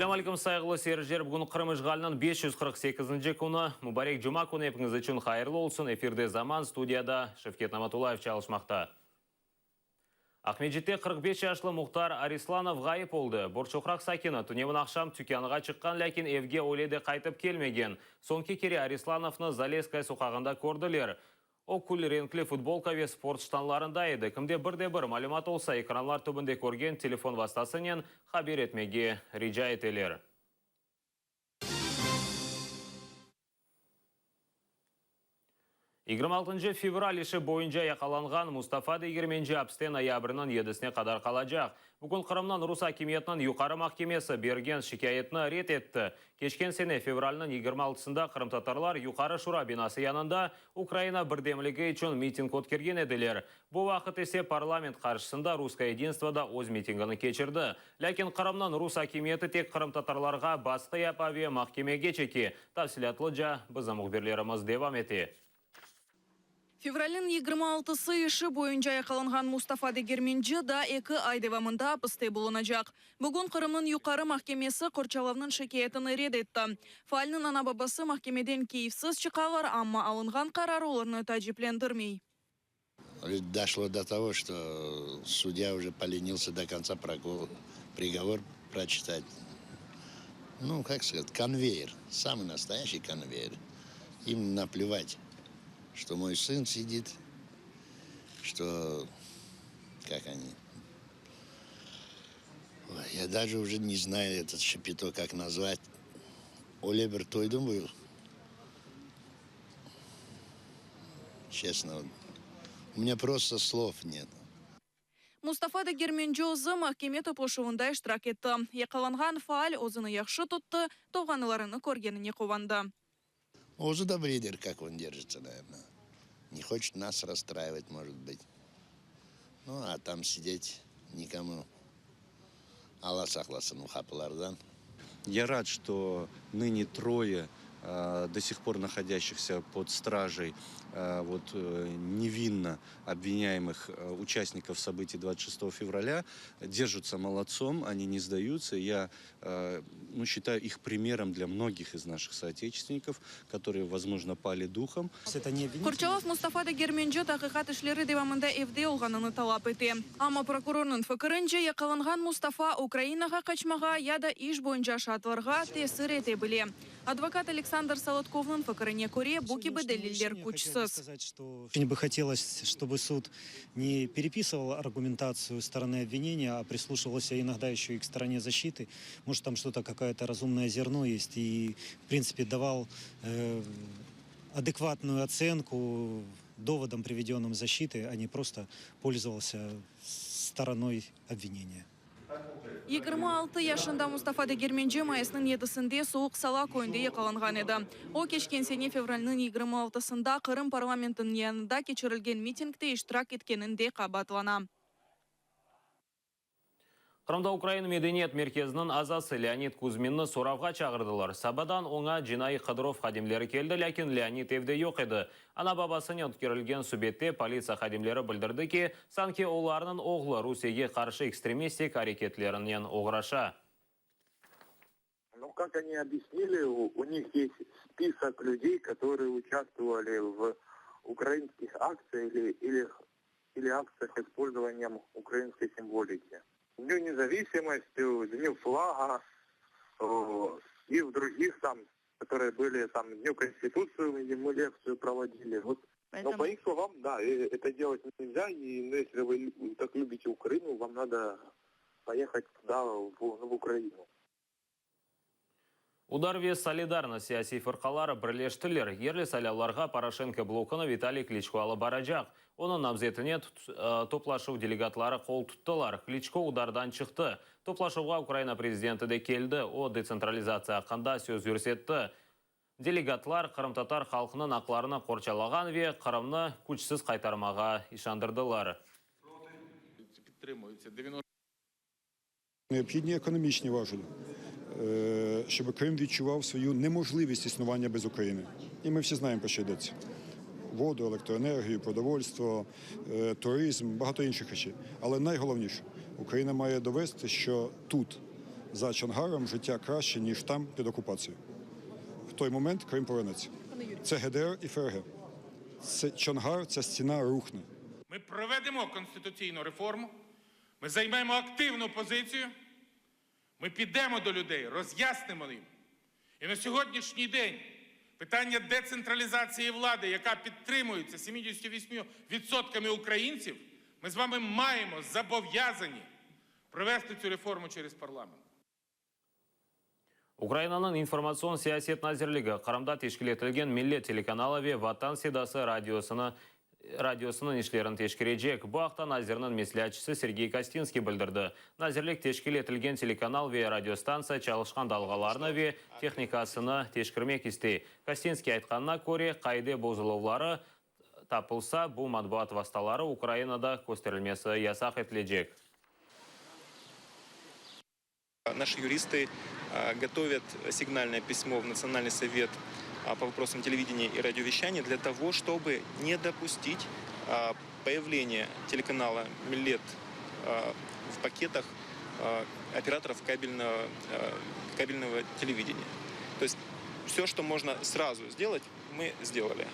Selâm aleyküm, sayğılı seyirciler! Bugün Qırım işğaliniñ 548-nci künü. Mubarek cuma künü epiñiz içün hayırlı olsun! Efirde Zaman, studiyada Şevket Namatullayev çalışmaqta. Aqmescitte 45 yaşlı Muhtar Arislanov ğayıp oldı. Borçoqraq sakini tünevin aqşam tükânğa çıqqan, lâkin evge öyle de qaytıp kelmegen. Soñki kere Arislanovnı Zalesskaya soqağında kördiler. O, kül renkli futbolka ve sport ştanlarında edi. Kimde bir de bir malümat olsa, ekranlar tübünde körgen telefon vastasınen haber etmege rica eteler. 26 fevral işi boyunca yaqalanğan Mustafa Degermenci apiste noyabrniñ yedisine qadar qalacaq. Bugün Qırımnıñ rus akimiyetiniñ Yuqarı mahkemesi bergen şikâyetni red etti. Keçken sene fevralniñ 26-sında qırımtatarlar Yuqarı Şura binası yanında Ukraina birdemligi içün miting ötkergen ediler. Bu vaqıt ise parlament qarşısında Russkoye yedinstvo da öz mitingini keçirdi. Lâkin Qırımnıñ rus akimiyeti tek qırımtatarlarğa basqı yapa ve mahkemege çeke. Tafsilâtlıca bizim mühbirlerimiz devam ete. Fevralniñ 26-sı işi boyunca yaqalanğan Mustafa Degermenci daa eki ay devamında apiste bulunacaq. Bugün Qırımnıñ Yuqarı mahkemesi qorçalavnıñ şikâyetini red etti. Faalniñ ana-babası mahkemeden keyfsiz çıqalar, amma alınğan qarar olarnı taaciplendirmey. Doşlo do togo, çto sudya uje polenilsya do kontsa prigovor proçitat. Nu, kak skazat, konveyer, samıy nastoyaşiy konveyer. İm naplevati, çto moy sın sidit, çto, kak oni, oy, ya daje uje ne znayu etot şepito kak nazvat, öyle bir toydım bu. Çestno, u menya prosto slov net. Mustafa Degermenci özü mahkeme toplaşuvında iştirak etti. Yaqalanğan faal özüni yahşı tuttı, tuvğanlarını körgenine quvandı. Özü de biledir, kak on derjitsa, naverno. Ne hoçet nas rasstraivat, možet bıt. Nu, a tam sidet nikomu Alla saqlasın o qapılardan. Ya rad, çto nıne troye do sih por nahodâşçihsâ pod stражей vot nevinno obvinyayemıh uçastnikov sobıtiy 26 fevralâ derjutsa molodtsom, oni ne sdayutsa. Ya, nu, şçitayü ih primerom dlâ mnogih iz naşih sooteçestvennikov, kotorıye, vozmojno, pali duhom. Qorçalav Mustafa Degermenci taqiqat işleri devamında evde olğanını talap ete. Amma prokurornıñ fikirince, yaqalanğan Mustafa Ukrainağa qaçmağa ya da iş boyunca şaatlarğa tesir ete bile. Advokat Aleksandr Solodkovnıñ fikirine köre, bu kibi deliller küçsiz. Oçün bı hotelos, çtobı sud ne perepisoval argumentatsiyu storony obvineniya, a prisluşivalsâ inogda eşö i k storone zaşçity, может tam çto-to kakaye-to razumnoye zerno est i v printsipe daval adekvatnuyu otsenku dovodam, privedennym zaşçitoy, a ne prosto polzovalsâ storonoy obvineniya. 26 yaşında Mustafa Degermenci mayısnıñ yedisinde Suvuq Sala köyünde yaqalanğan edi. O, keçken sene fevralniñ 26-sında Qırım parlamentiniñ yanında keçirilgen mitingde iştirak etkeninde qabaatlana. Qırımda Ukrain medeniyet merkeziniñ azası Leonid Kuzminni soravğa çağırdılar. Sabadan oña cinaiy qıdıruv hadimleri keldi, lâkin Leonid evde yoq edi. Ana-babasınen ötkerilgen subette politsiya hadimleri bildirdi ki, sanki olarnıñ oğlu Rusiyege qarşı ekstremistik areketlerinen oğraşa. Nu, kak oni obyasnili, u nih est spisok lyudey, kotorıye uçastvovali v ukrainskih aktsiyah ili ili ili aktsiyah ispolzovaniyem ukrainskoy simvoliki. Dnyu nezavisimosti, Dnyu flaga i v drugih tam, kotorıye byli tam Dnyu Konstitutsii mı lektsiyu provodili, vot. No po ih slovam, da, eto delat nelzâ, i nu esli vı tak lyubite Ukrainu, vam nado poehat tuda, v Ukrainu. Udar ve Solidarnost siyasiy fırqaları birleştiler. Yerli saylavlarğa Poroşenko blokunı Vitaliy Kliçko alıp baracaq. Onıñ namzetine toplaşuv delegatları qol tuttılar. Kliçko Udardan çıqtı. Toplaşuvğa Ukraina prezidenti de keldi. O, detsentralizatsiya aqqında söz yürsetti. Delegatlar qırımtatar halqınıñ aqlarını qorçalağan ve Qırımnı küçsiz qaytarmağa işandırdılar. Neobhidni ekonomiçni vajeli, ştob Krım vidçuvav svoyu nemožlivist isnuvanya bez Ukrainy. I mı vsi znayem, pro şço ydetsâ. Vodu, elektroenergiyu, prodovolstvo, turizm, bahato inşih reçey. Ale naygolovniše, Ukraina maye dovesti, şço tut. За Чонгаром життя краще, ніж там під окупацією. В той момент Крим повернеться. Це ГДР і ФРГ. Це Чонгар, ця стіна рухне. Ми проведемо конституційну реформу, ми займемо активну позицію, ми підемо до людей, роз'яснимо їм. І на сьогоднішній день питання децентралізації влади, яка підтримується 78% українців, ми з вами маємо зобов'язані провести цю реформу через парламент. Ukrainanıñ informatsion siyaset nazirligi Qırımda teşkil etilgen Millet telekanalı ve Vatan sedası radiosını radiosınıñ işlerini teşkerecek. Bu aqta nazirniñ mesleatçısı Sergey Kostinskiy bildirdi. Nazirlik teşkil etilgen telekanal ve radiostantsiya çalışqan dalğalarını ve tehnikasını teşkirmek istey. Kostinskiy aytqanına köre, qaide bozuluvları tapılsa, bu matbuat vastaları Ukrainada kösterilmesi yasaq etilecek. Наши юристы готовят сигнальное письмо в Национальный совет по вопросам телевидения и радиовещания для того, чтобы не допустить появления телеканала «Миллет» в пакетах операторов кабельного, кабельного телевидения. То есть все, что можно сразу сделать, мы сделали.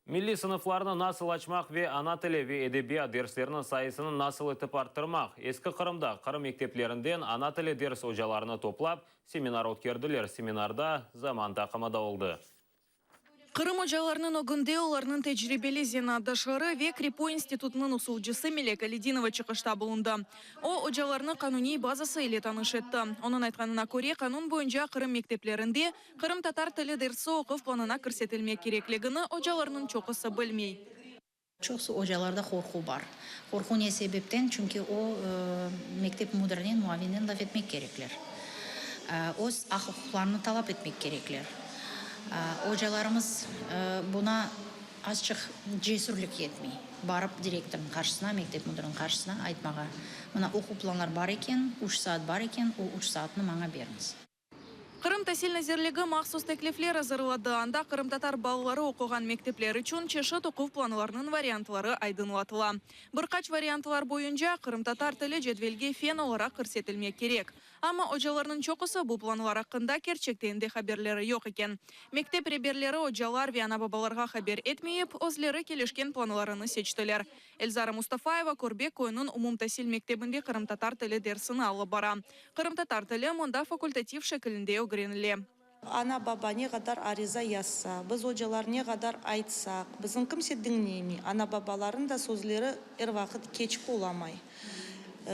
Milliy sınıflarnı nasıl açmaq ve ana tili ve edebiyat dersleriniñ sayısını nasıl etip arttırmaq? Eski Qırımda Qırım mekteplerinden ana tili ders ocalarını toplap, seminar ötkerdiler. Seminarda Zaman taqımı da oldı. Qırım ocalarınıñ ögünde olarnıñ tecribeli zenaatdaşları ve KRİPO institutınıñ usulcısı Melek Alidinova çıqışta bulundı. O, ocalarnı qanuniy bazası ile tanış etti. Onıñ aytqanına köre, qanun boyunca Qırım mekteplerinde Qırımtatar tili dersi oquv planına kirsetilmek kerekligini ocalarnıñ çoqusı bilmey. Çoqusı ocalarda qorqu bar. Qorqu ne sebepten? Çünki o, mektep müdirinen, muavinnen laf etmek kerekler. Öz aq-uquqlarını talap etmek kerekler. Ocalarımız buna azçıq cesürlik yetmey. Barıp direktornıñ qarşısına, mektep müdiriniñ qarşısına aytmağa, mına oquv planlar bar eken, üç saat bar eken, o üç saatnı maña beriñiz. Qırım Tasil nazirligi mahsus teklifler azırladı, anda qırımtatar balaları oquğan mektepler içün çeşit oquv planlarınıñ variantları aydınlatıla. Bir qaç variantlar boyunca qırımtatar tili cedvelge fen olaraq kirsetilmek kerek. Amma ocalarnıñ çoqusı bu planlar aqqında kerçekten de haberleri yoq eken. Mektep reberleri ocalar ve ana-babalarğa haber etmeyip, özleri kelişken planlarını seçtiler. Elzara Mustafayeva Körbek köyüniñ umumtasil mektebinde qırımtatar tili dersini alıp bara. Qırımtatar tili mında fakultativ şekilinde ögrenile. Ana-baba ne qadar ariza yazsa, biz ocalar ne qadar aytsaq, bizim kimse diñlemey. Ana-babalarnıñ da sözleri er vaqıt keçip olamay.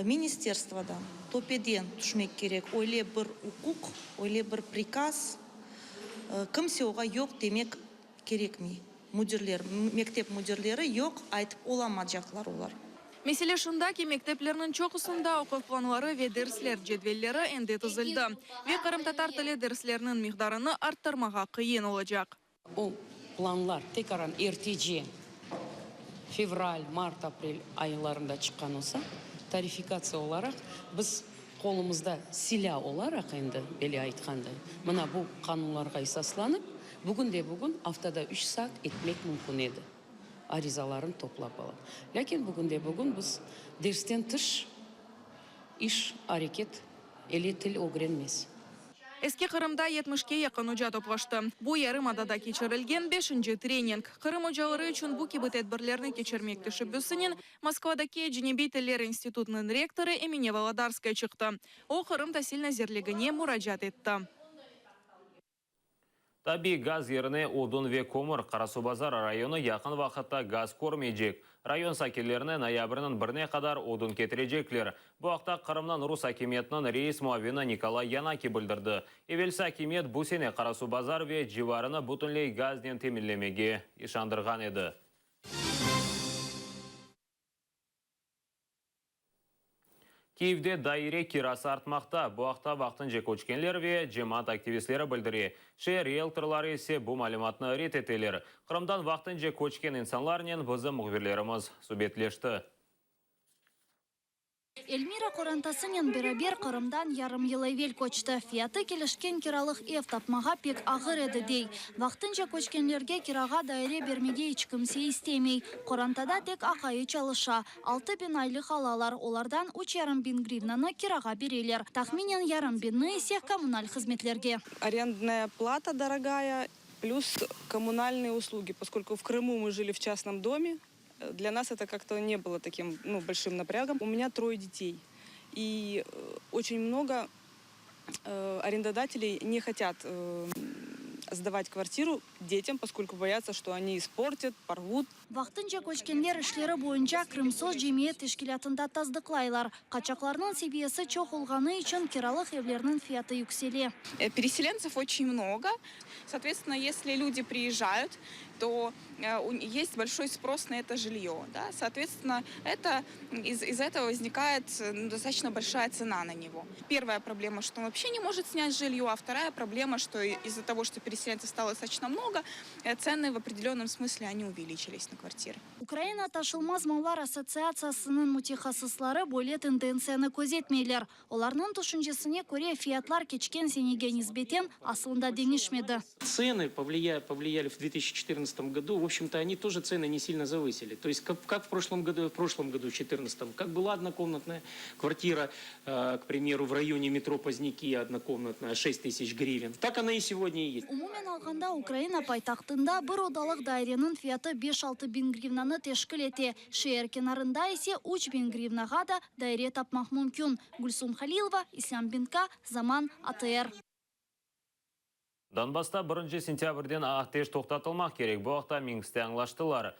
Ministerstvodan, töpeden tüşmek kerek öyle bir uquq, öyle bir prikaz, kimse oğa yoq demek Kerekmey. Müdirler, mektep müdirleri yoq, aytıp olamacaqlar olar. Mesele şunda ki, mekteplerniñ çoqusında oquv planları ve dersler cedvelleri endi tizildi ve qırımtatar tili dersleriniñ miqdarını arttırmağa qıyın olacaq. O planlar tekaran ertece, fevral, mart, aprel aylarında çıqqan olsa, tarifikatsiya olaraq biz qolumızda silâ olaraq endi, böyle aytqanda, mına bu qanunlarğa esaslanıp, Bugünde-bugün aftada üç saat etmek mümkün edi, arizalarını toplap alıp. Lâkin bugünde-bugün biz dersten tış iş, areket ile til ögrenmez. Eski Qırımda yetmişke yaqın oca toplaştı. Bu yarımadada keçirilgen beşinci trening. Qırım ocaları içün bu kibi tedbirlerni keçirmek teşebbüsinen Moskvadaki Ecnebiy tiller institutınıñ rektorı Emine Volodarskaya çıqtı. O, Qırım tasil nazirligine muracaat etti. Tabiiy gaz yerine odun ve kömür, Qarasuvbazar rayonı yaqın vaqıtta gaz körmeycek. Rayon sakinlerine noyabrniñ birine qadar odun ketirecekler. Bu aqta Qırımnıñ rus akimiyetiniñ reis muavini Nikolay Yanaki bildirdi. Evelsi akimiyet bu sene Qarasuvbazar ve civarını bütünley gaznen teminlemege işandırğan edi. Kiyevde daire kirası artmaqta. Bu aqta vaqtınca köçkenler ve cemaat aktivistleri bildire. Şeer rieltorları ise bu malümatnı red eteler. Qırımdan vaqtınca köçken insanlarnen bizim mühbirlerimiz subetleşti. Elmira qorantasınen beraber Qırımdan yarım yıl evel köçti. Fiyatı kelişken kiralıq ev tapmağa pek ağır edi, dey. Vaqtınca köçkenlerge kirağa daire bermege iç kimse istemey. Qorantada tek aqayı çalışa. 6000 aylıq alalar, olardan üç yarım biñ grivnanı kirağa bereler, tahminen yarım biñni ise kommunal hızmetlerge. Арендная плата дорогая, плюс коммунальные услуги, поскольку в Крыму мы жили в частном доме, для нас это как-то не было таким, ну, большим напрягом. У меня трое детей, и очень много арендодателей не хотят сдавать квартиру детям, поскольку боятся, что они испортят, порвут. Vaqtınca köçkenler işleri boyunca Krımsos cemiyet teşkilâtında tasdıqlaylar, qaçaqlarnıñ seviyesi çoq olğanı içün kiralıq evlerniñ fiyatı yüksele. Переселенцев очень много. Соответственно, если люди приезжают, то есть большой спрос на это жилье. Да? Соответственно, это, из, из этого возникает ну, достаточно большая цена на него. Первая проблема, что он вообще не может снять жилье, а вторая проблема, что из-за того, что переселенцев стало достаточно много, цены в определенном смысле они увеличились на квартиры. Ukraina taşılmaz mallar assotsiatsiyasınıñ mütehassısları böyle tendentsiyanı közetmeyler. Olarnıñ tüşüncesine köre fiyatlar keçken senege nisbeten aslında deñişmedi. Цены повлияли, повлияли в 2014 году, в общем-то, они тоже цены не сильно завысили. То есть, как, как в прошлом году, в прошлом году, в 2014, как была однокомнатная квартира, э, к примеру, в районе метро Поздняки, однокомнатная, 6 тысяч гривен, так она и сегодня и есть. Umumen alğanda Ukraina paytahtında bir odalıq daireniñ fiyatı 5-6 biñ grivnanı teşkil ete. Şeer kenarında ise 3 biñ grivnağa da daire tapmaq mümkün. Gülsum Halilova, İslâm Binka, Zaman, ATR. Donbassta 1 sentâbrden ateş toqtatılmaq kerek. Bu aqta Minskte añlaştılar.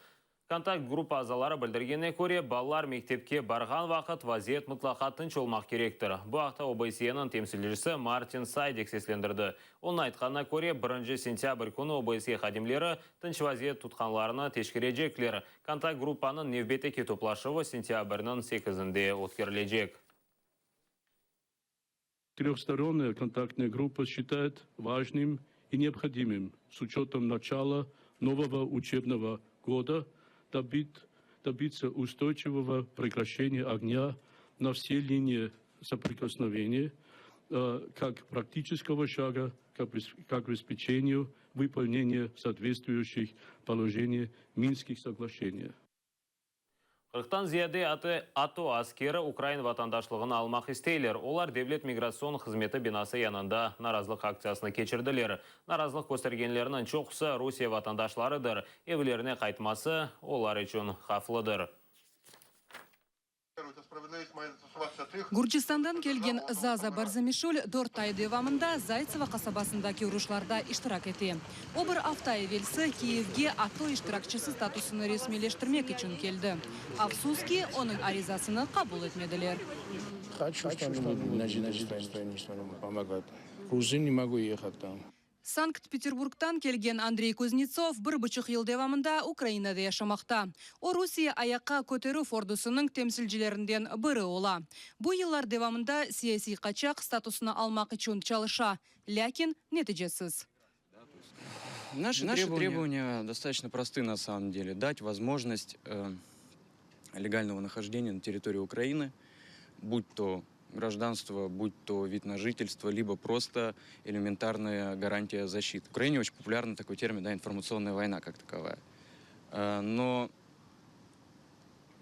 Kontakt gruppa azaları bildirgenine köre, balalar mektepke barğan vaqıt vaziyet mıtlaqa tınç olmaq kerektir. Bu aqta OBSYEniñ temsilcisi Martin Saydik seslendirdi. Onıñ aytqanına köre, 1 sentâbr künü OBSYE hadimleri tınç vaziyet tutqanlarını teşkerecekler. Kontakt gruppanıñ nevbetteki toplaşuvı sentâbrniñ 8-inde ötkerilecek. Трехсторонняя контактная группа считает важным и необходимым с учетом начала нового учебного года добить, добиться устойчивого прекращения огня на всей линии соприкосновения э, как практического шага к к обеспечению выполнения соответствующих положений Минских соглашений. 40-tan ziyade atı, ATO askeri ukrain vatandaşlığını almaq isteyler. Olar Devlet migratsion hızmeti binası yanında narazılıq aktsiyasını keçirdiler. Narazılıq köstergenlerniñ çoqusı Rusiye vatandaşlarıdır. Evlerine qaytması olar içün havflıdır. Gürcistandan kelgen Zaza Barzamişül dört ay devamında Zaytsevo qasabasındaki uruşlarda iştirak ete. O bir afta evelsi Kiyevge ATO iştirakçisi statusını resmiyleştirmek içün keldi. Afsus ki, onıñ arizasını qabul etmediler. Хочу что-нибудь на жительство, что-нибудь помогать. Уже не могу ехать там. Sankt-Peterburgdan kelgen Andrey Kuznetsov bir buçuq yıl devamında Ukrainada yaşamaqta. O Rusiye ayaqqa köterüv ordusınıñ temsilcilerinden biri ola. Bu yıllar devamında siyasiy qaçaq statusını almaq içün çalışa, lâkin neticesiz. Наши, Наши требования достаточно просты на самом деле. Дать возможность э, легального нахождения на территории Украины, будь то гражданство, будь то вид на жительство, либо просто элементарная гарантия защиты. В Украине очень популярный такой термин, да, информационная война как таковая. Э, но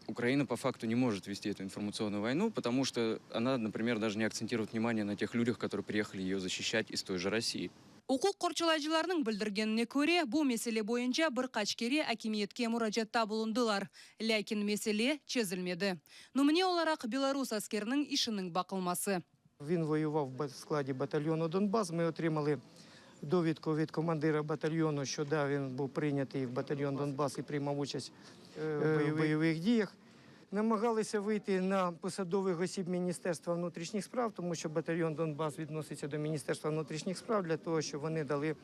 Украина по факту не может вести эту информационную войну, потому что она, например, даже не акцентирует внимание на тех людях, которые приехали ее защищать из той же России. Uquq qorçalayıcılarnıñ bildirgenine köre, bu mesele boyunca bir qaç kere akimiyetke muracaatta bulundılar. Lâkin mesele çezilmedi. Nümüne olaraq belarus askeriniñ işiniñ baqılması. Він воював в складі батальйону Донбас. Ми отримали довідку від командира батальйону, що да, він був прийнятий в батальйон Донбас і приймав участь в бойових діях. Намагалися вийти на посадових осіб Міністерства внутрішніх справ, тому що батальйон Донбас відноситься до Міністерства внутрішніх справ для того, щоб вони дали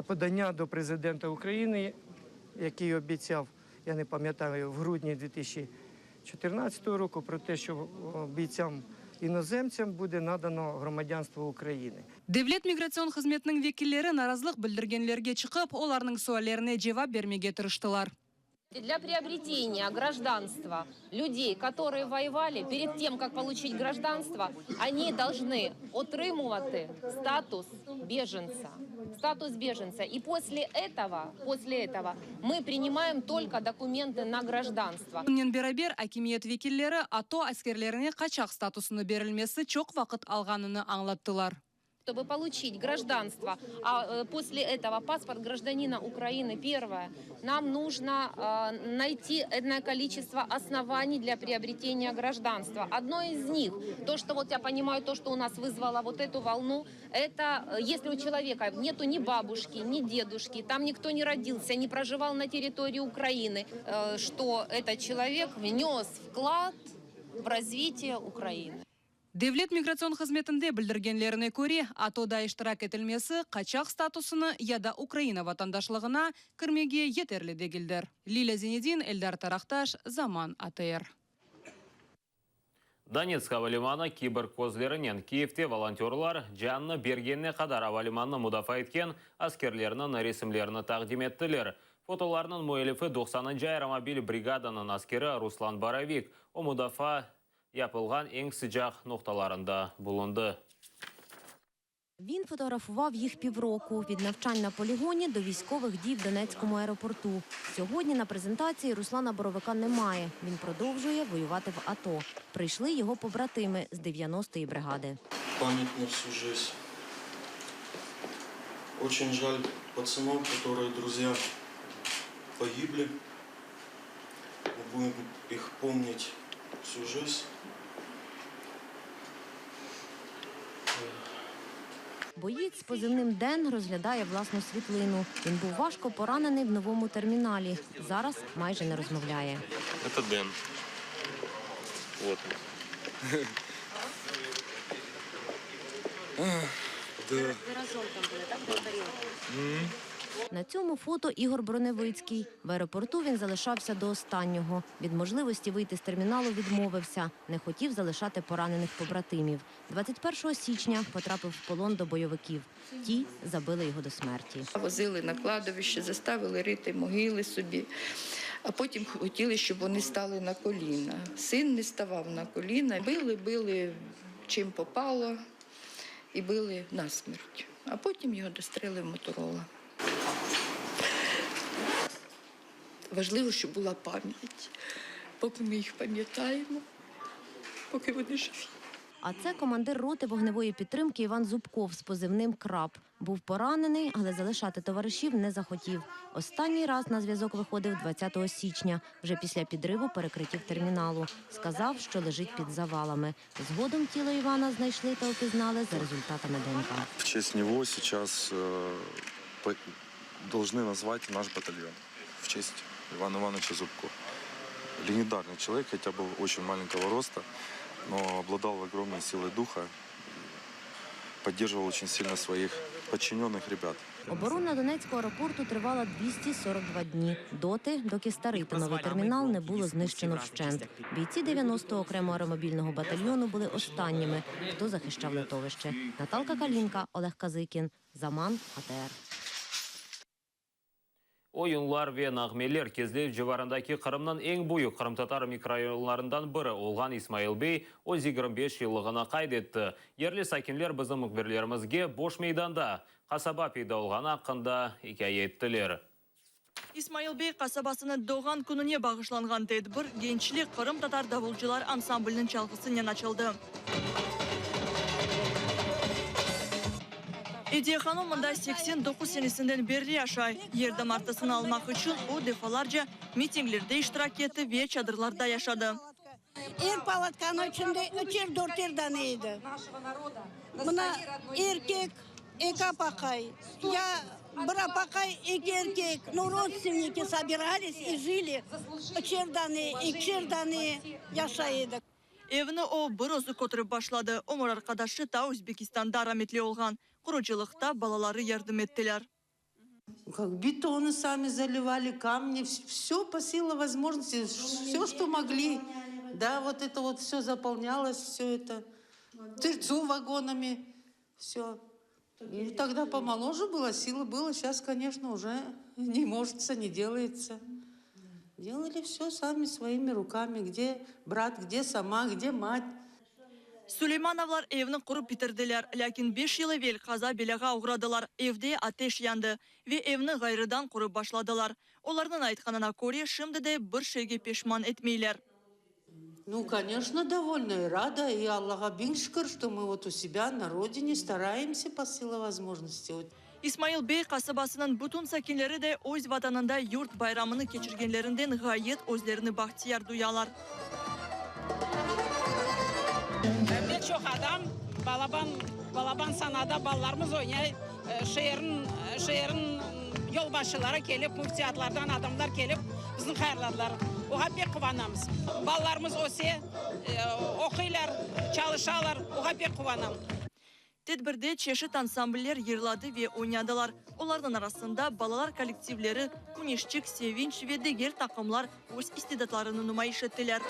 подання до президента України, який обіцяв, я не пам'ятаю, в грудні 2014 року про те, що бійцям іноземцям буде надано громадянство України. Devlet migratsion hızmetiniñ vekilleri narazılıq bildirgenlerge çıqıp, olarnıñ suallerine cevap bermege tırıştılar. Для приобретения гражданства людей, которые воевали, перед тем, как получить гражданство, они должны отримувати статус беженца. Статус беженца. И после этого, после этого мы принимаем только документы на гражданство. Bunen beraber, akimiyet vekilleri ATO askerlerine qaçaq statusını berilmesi çoq vaqıt alğanını añlattılar. Чтобы получить гражданство, а после этого паспорт гражданина Украины, первое, нам нужно найти энное количество оснований для приобретения гражданства. Одно из них, то, что вот я понимаю, то, что у нас вызвало вот эту волну, это если у человека нету ни бабушки, ни дедушки, там никто не родился, не проживал на территории Украины, что этот человек внес вклад в развитие Украины. Devlet migratsion hızmetinde bildirgenlerine köre, ATOda iştirak etilmesi qaçaq statusını ya da Ukraina vatandaşlığına kirmege yeterli degildir. Lilâ Zinedin, Eldar Taraqtaş, Zaman ATR. Donetsk avalimanı kiborg közlerinen Kiyevde volontörlar canını bergenine qadar avalimanını mudafaa etken askerlerniñ resimlerini taqdim ettiler. Fotolarnıñ müellifi 90-ncı aeromobil brigadanıñ askeri Ruslan Borovik. O mudafaa yapılğan eñ sıcaq noqtalarında bulundı. Він фотографував їх півроку – від навчань на полігоні до військових дій в Донецькому аеропорту. Сьогодні на презентації Руслана Боровика немає. Він продовжує воювати в АТО. Прийшли його побратими з 90-ї бригади. Память на всю жизнь. Очень жаль пацанов, которые друзья погибли. Мы будем их помнить всю жизнь. Боєць з позивним «Ден» розглядає власну світлину. Він був важко поранений в новому терміналі. Зараз майже не розмовляє. Это Дэн. Вот он. Да. Ви разом там були, так, На цьому фото Ігор Броневицький. В аеропорту він залишався до останнього. Від можливості вийти з терміналу відмовився. Не хотів залишати поранених побратимів. 21 січня потрапив в полон до бойовиків. Ті забили його до смерті. Возили на кладовище, заставили рити могили собі, а потім хотіли, щоб вони стали на коліна. Син не ставав на коліна. Били, били чим попало і били насмерть. А потім його дострелив Моторола. Важливо, щоб була пам'ять. Поки ми їх пам'ятаємо, поки вони живі. А це командир роти вогневої підтримки Іван Зубков з позивним «Краб». Був поранений, але залишати товаришів не захотів. Останній раз на зв'язок виходив 20 січня, вже після підриву перекриттів терміналу. Сказав, що лежить під завалами. Згодом тіло Івана знайшли та опізнали за результатами ДНК. В честь него сейчас э, по- должны назвать наш батальон. В честь Ивана Ивановича Зубко. Легендарный человек, хотя был очень маленького роста, но обладал огромной силой духа, поддерживал очень сильно своих подчиненных ребят. Оборона Донецького аеропорту тривала 242 дні. Доти, доки старий та новий термінал не було знищено вщент. Бійці 90-го окремого аеромобільного батальйону були останніми, хто захищав летовище. Наталка Калінка, Олег Казикін, Заман, АТР. Oyunlar ve nağmeler Kezlev civarındaki Qırımnıñ eñ büyük qırımtatar mikrorayonlarından biri olğan İsmail Bey öz 25 yıllığını qayd etti. Yerli sakinler bizim mühbirlerimizge boş meydanda qasaba peyda olğanı aqqında ikâye ettiler. İsmail Bey qasabasınıñ doğğan kününe bağışlanğan tedbir Gençlik qırımtatar davulcılar ansambliniñ çalğısınen açıldı. Ediye hanım mında 89 senesinden berli yaşay. Yer damartısını almaq içün o defalarca mitinglerde iştirak etti ve çadırlarda yaşadı. Er palatkanıñ içinde üçer, dörter dane edi. Mına erkek, eki apaqay, ya bir apaqay, eki erkek. Nu, rodstvenники sobirались и жили. Üçer dane, ekişer dane yaşay edik. Evni o bir özü köterip başladı. Ömür arqadaşı ta Özbekistanda rametli olğan. Qurucılıqta balaları yardım ettiler. Как бетоны сами заливали, камни, все по силе возможности, все, что могли. Да, вот это вот все заполнялось, все это. Тырцу вагонами, все. И тогда помоложе было, силы было, сейчас, конечно, уже не может, не делается. Делали все сами своими руками, где брат, где сама, где мать. Suleymanovlar evni qurıp bitirdiler, lâkin beş yıl evel qaza-belâğa oğradılar, evde ateş yandı ve evni ğayrıdan qurıp başladılar. Olarnıñ aytqanına köre, şimdi de bir şeyge peşman etmeyler. Ну, конечно, довольна и рада, и Allağa biñ şükür, что мы вот у себя на родине стараемся по силе возможности. İsmail bey qasabasınıñ bütün sakinleri de öz vatanında yurt bayramını keçirgenlerinden ğayet özlerini bahtiyar duyalar. Pek çoq adam, balaban, balaban sanada balalarımız oynay, şeerniñ, şeerniñ yolbaşçıları kelip, müftiyatlardan adamlar kelip, bizni hayırladılar. Oğa pek quvanamız. Balalarımız öse, oquylar, çalışalar, oğa pek quvanam. Tedbirde çeşit ansambller yırladı ve oynadılar. Olarnıñ arasında balalar kollektivleri, Küneşçik, Sevinç ve diger taqımlar öz istidatlarını numayış ettiler.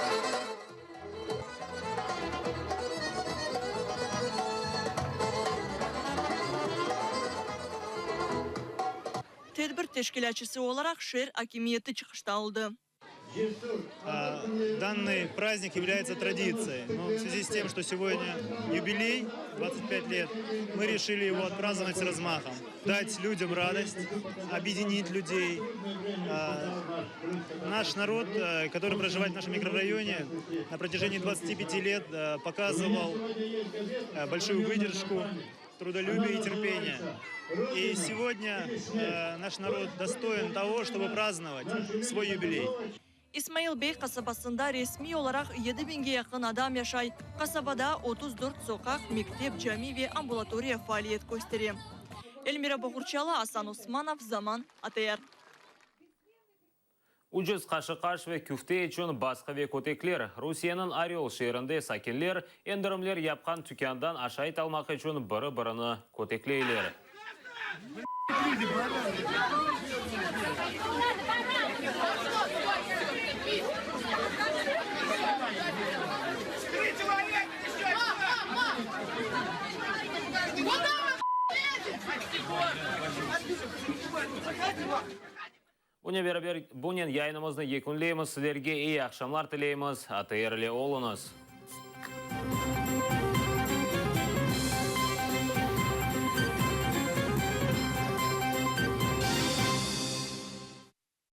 Tedbir teşkilâtçısı olaraq şeer akimiyeti çıqışta oldı. Данный праздник является традицией. Но в связи с тем, что сегодня юбилей, 25 лет, мы решили его отпраздновать с размахом. Дать людям радость, объединить людей. Наш народ, который проживает в нашем микрорайоне, на протяжении 25 лет показывал большую выдержку, трудолюбие и терпение. И сегодня наш народ достоин того, чтобы праздновать свой юбилей. İsmail bey qasabasında resmiy olaraq yedi biñge yaqın adam yaşay. Qasabada 34 soqaq, mektep, cami ve ambulatoriya faaliyet köstere. Elmira Boğurçalı, Asan Osmanov, Zaman, ATR. Ucuz qaşıq-aş ve küfte içün basqı ve kötekler. Rusiyeniñ Oröl şeerinde sakinler, endirimler yapqan tükândan aşayt almaq içün biri-birini kötekleyler. Bunen beraber, bunen yayınımıznı yekünleymiz. Sizlerge eyi aqşamlar tileymiz. ATR ile oluñız.